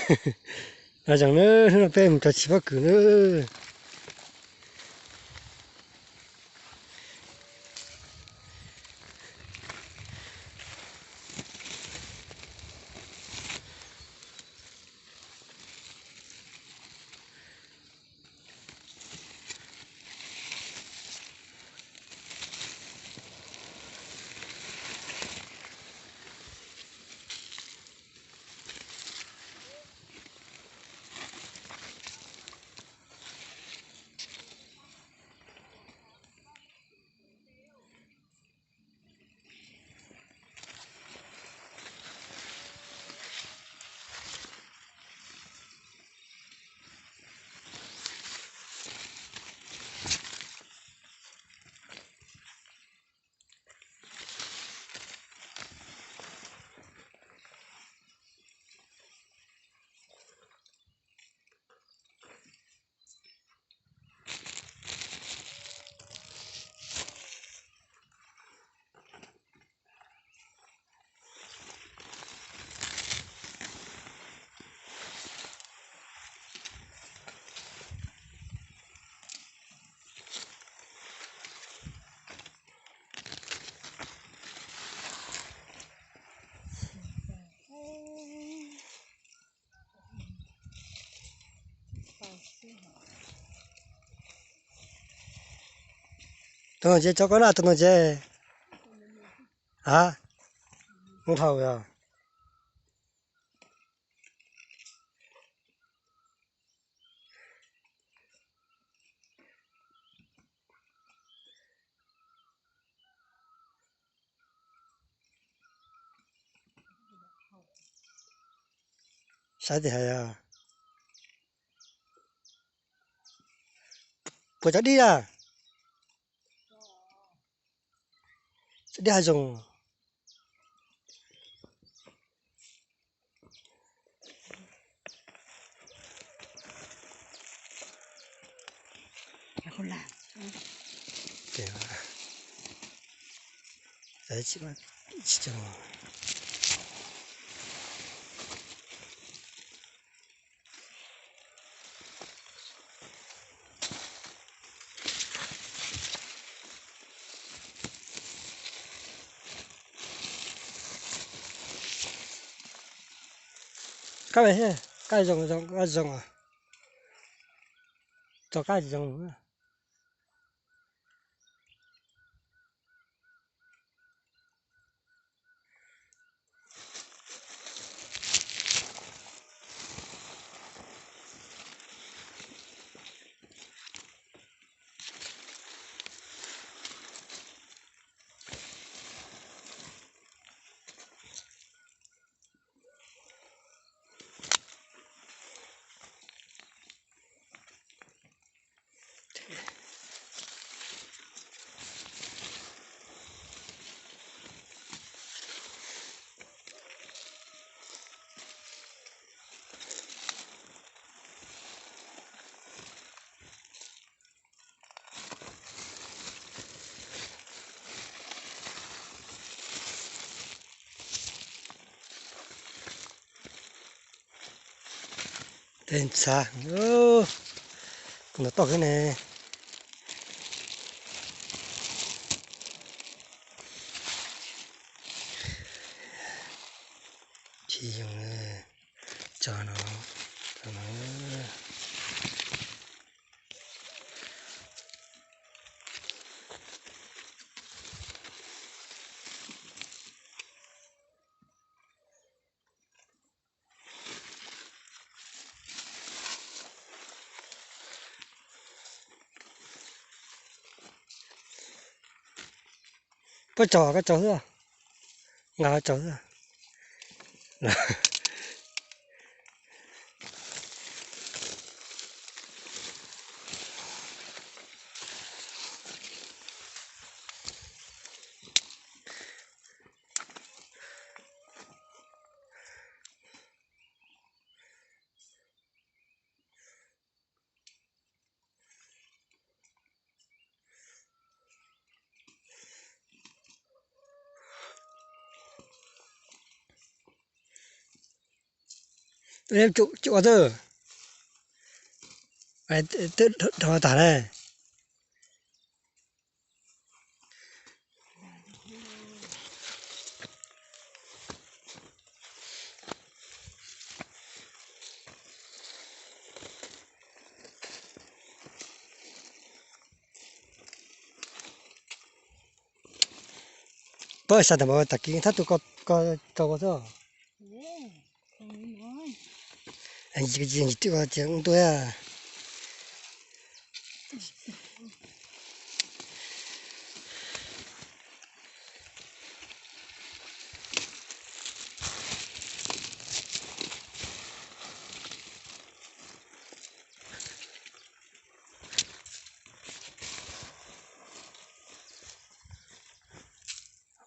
Nyob zoo na, hnub no peb mus cog txiv pob kws na. Tus no ces tso koj na, tus no ces. A, muab dhau yog. Saib tis hais, puas cov dib a? Cov dib hav zoov. Kab, kab zoo, zoo, kab zoo, tso kab zoo. Tej ntxhab, kuv nov toj xwb ne. Tsis zoo, tso no, tso no. Koj tso, koj tso xwb, nqa tso xwb. Ua txwj dhau tag na. Pab xav tau mas tag kis thab tus ko ko rau ua xwb. Ntsis ntsis ntsis twb ua tias ntub.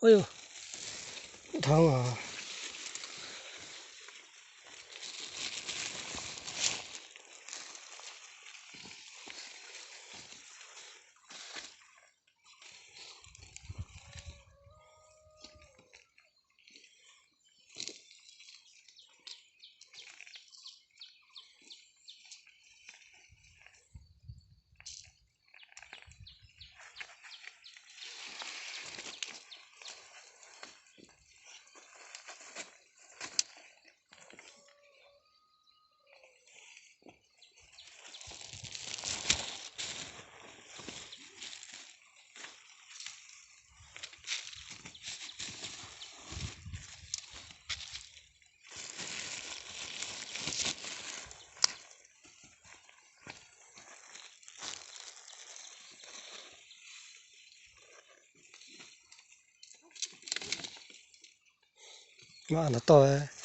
Ua, thoob os. Mas no toj.